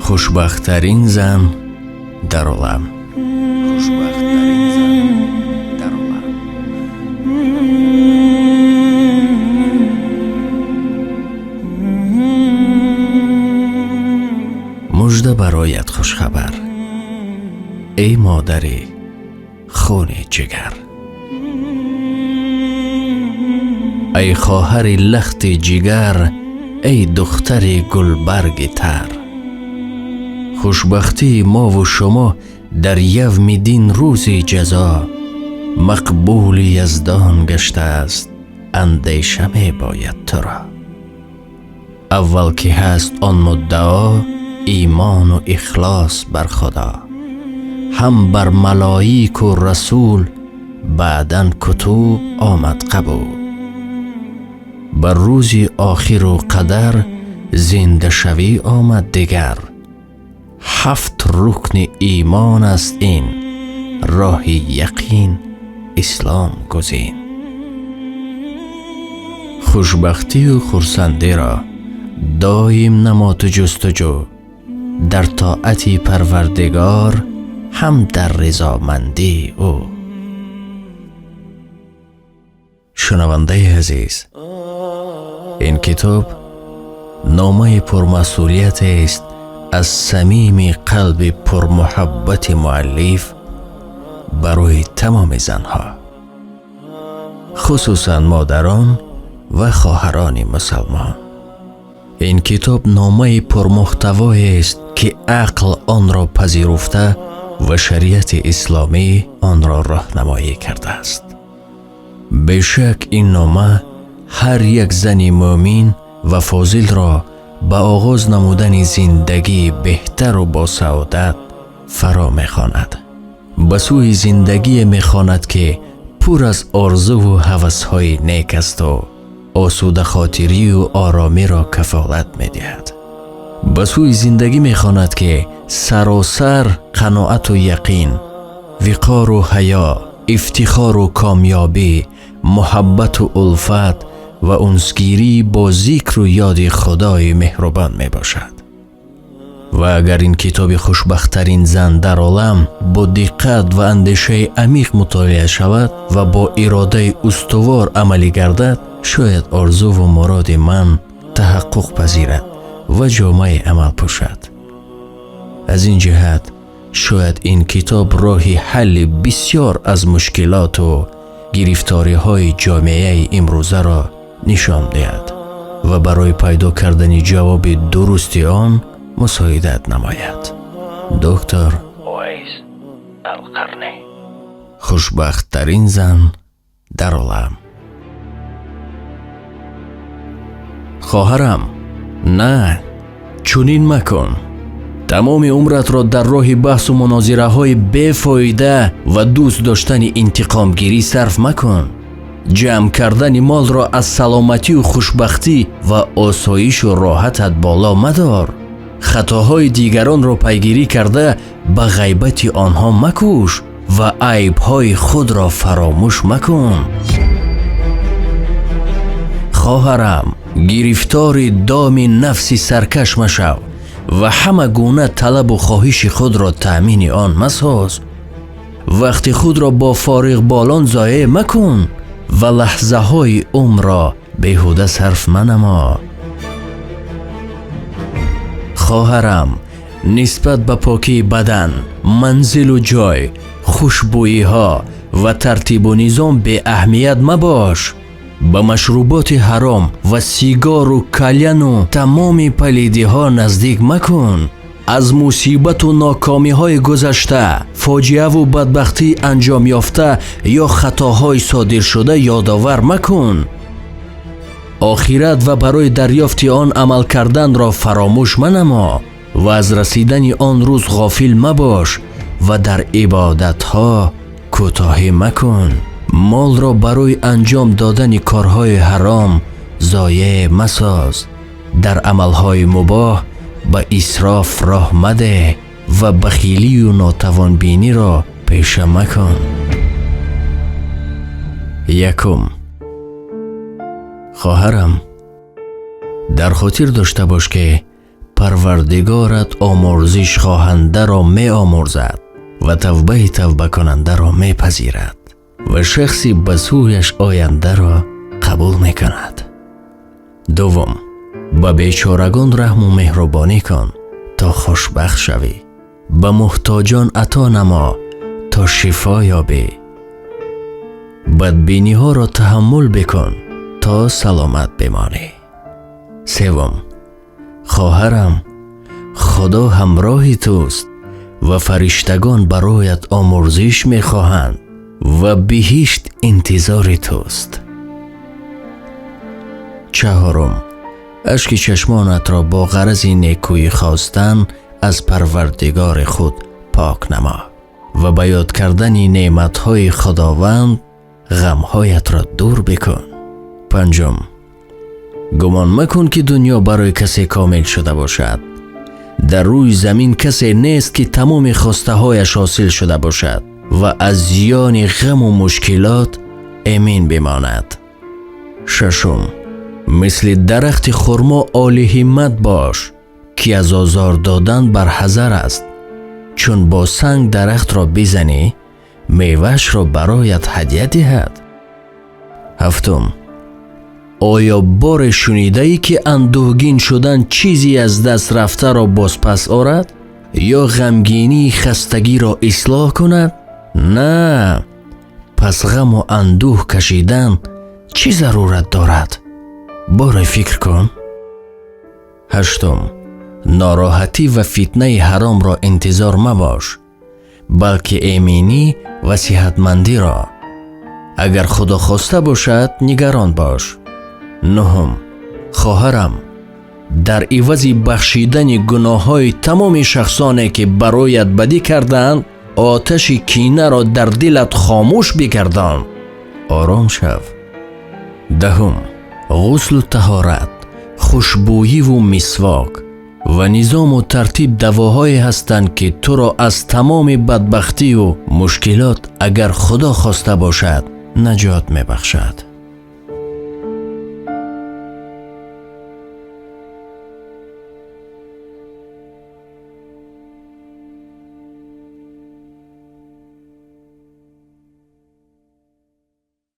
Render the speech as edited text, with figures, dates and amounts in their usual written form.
Хушбахттарин зан дар олам. Хушбахттарин зан дар олам. Мужда бароят хушхабар, эй модари хуни ҷигар. Эй хоҳари лахти ҷигар, эй духтари гулбарги тар. Хушбахтии мову шумо дар явми дин рӯзи ҷазо мақбули яздон гаштааст, андеша мебояд туро. Аввал ки ҳаст он муддао, имону ихлос бар Худо, ҳам бар малоику расул, баъдан кутуб омад қабул. Бар рӯзи охиру қадар зиндашавӣ омад дигар. Ҳафт рукни имон аст ин, роҳи яқин ислом гузин. Хушбахтию хурсандиро доим намо ту ҷустуҷӯ, дар тоати Парвардигор ҳам дар ризомандии ӯ. Шунавандаи азиз, ин китоб номаи пурмасъулиятест аз самими қалби пурмуҳаббати муаллиф барои тамоми занҳо, хусусан модарон ва хоҳарони мусалмон. Ин китоб номаи пурмуҳтавоест, ки ақл онро пазируфта ва шариати исломӣ онро роҳнамоӣ кардааст. Бешак, ин нома ҳар як зани мӯмин ва фозилро ба оғоз намудани зиндагии беҳтару босаодат фаро мехонад, ба сӯи зиндагие мехонад, ки пур аз орзуву ҳавасҳои нек асту осудахотирию оромиро кафолат медиҳад, ба сӯи зиндагӣ мехонад, ки саросар қаноату яқин, виқору ҳаё, ифтихору комёбӣ, муҳаббату улфат ва унсгирӣ бо зикру ёди Худои меҳрубон мебошад. Ва агар ин китоби «Хушбахттарин зан дар олам» бо диққат ва андешаи амиқ мутолиа шавад ва бо иродаи устувор амалӣ гардад, шояд орзуву муроди ман таҳаққуқ пазирад ва ҷомаи амал пӯшад. Аз ин ҷиҳат шояд ин китоб роҳи ҳалли бисёр аз мушкилоту гирифториҳои ҷомеаи имрӯзаро нишон диҳад ва барои пайдо кардани ҷавоби дурусти он мусоидат намояд. Доктор Увайс Алқарнӣ. «Хушбахттарин зан дар олам». Хоҳарам, на, чунин макун. Тамоми умратро дар роҳи баҳсу мунозираҳои бефоида ва дӯст доштани интиқомгирӣ сарф макун. Ҷамъ кардани молро аз саломатию хушбахтӣ ва осоишу роҳатат боло мадор. Хатоҳои дигаронро пайгирӣ карда, ба ғайбати онҳо макӯш ва айбҳои худро фаромӯш макун. Хоҳарам, гирифтори доми нафси саркаш машав ва ҳама гуна талабу хоҳиши худро таъмини он масоз. Вақти худро бо фориғболон зоеъ макун ва лаҳзаҳои умрро беҳуда сарф манамо. Хоҳарам, нисбат ба покии бадан, манзилу ҷой, хушбӯиҳо ва тартибу низом беаҳамият мабош. Ба машруботи ҳаром ва сигору кальяну тамоми палидиҳо наздик макун. Аз мусибату нокомиҳои гузашта, фоҷиаву бадбахтии анҷомёфта ё хатоҳои содиршуда ёдовар макун. Охират ва барои дарёфти он амал карданро фаромӯш манамо ва аз расидани он рӯз ғофил мабош ва дар ибодатҳо кӯтоҳӣ макун. Молро барои анҷом додани корҳои ҳаром зоеъ масоз. Дар амалҳои мубоҳ ба исроф роҳ мадеҳ ва бахилию нотавонбиниро пеша макун. Якум. Хоҳарам, дар хотир дошта бош, ки Парвардигорат омурзиш хоҳандаро меомурзад ва тавбаи тавбакунандаро мепазирад ва шахси ба сӯяш ояндаро қабул мекунад. Дуввум, ба бечорагон раҳму меҳрубонӣ кун, то хушбахт шавӣ. Ба муҳтоҷон ато намо, то шифо ёбӣ. Бадбиниҳоро таҳаммул бикун, то саломат бимонӣ. Севум, хоҳарам, Худо ҳамроҳи туст ва фариштагон бароят омурзиш мехоҳанд ва биҳишт интизори туст. Чаҳорум, ашки чашмонатро бо ғарази некӯӣ хостан аз Парвардигори худ пок намо ва ба ёд кардани неъматҳои Худованд ғамҳоятро дур бикун. Панҷум, гумон макун, ки дунё барои касе комил шуда бошад. Дар рӯи замин касе нест, ки тамоми хостаҳояш ҳосил шуда бошад ва аз зиёни ғаму мушкилот эмин бимонад. Шашум, мисли дарахти хурмо олиҳиммат бош, ки аз озор додан барҳазар аст. Чун бо санг дарахтро бизанӣ, меваашро бароят ҳадя диҳад. Ҳафтум, оё боре шунидаӣ, ки андӯҳгин шудан чизе аз даст рафтаро бозпас орад ё ғамгинии хастагиро ислоҳ кунад? На, пас ғаму андӯҳ кашидан чӣ зарурат дорад? Боре фикр кун. Ҳаштум, нороҳатӣ ва фитнаи ҳаромро интизор мабош, балки эминӣ ва сиҳатмандиро. Агар Худо хоста бошад, нигарон бош. Нуҳум, хоҳарам, дар ивази бахшидани гуноҳҳои тамоми шахсоне, ки бароят бадӣ кардаанд, оташи кинаро дар дилат хомӯш бигардон, ором шав. Даҳум, ғуслу таҳорат, хушбӯиву мисвок ва низому тартиб давоҳое ҳастанд, ки туро аз тамоми бадбахтию мушкилот, агар Худо хоста бошад, наҷот мебахшад.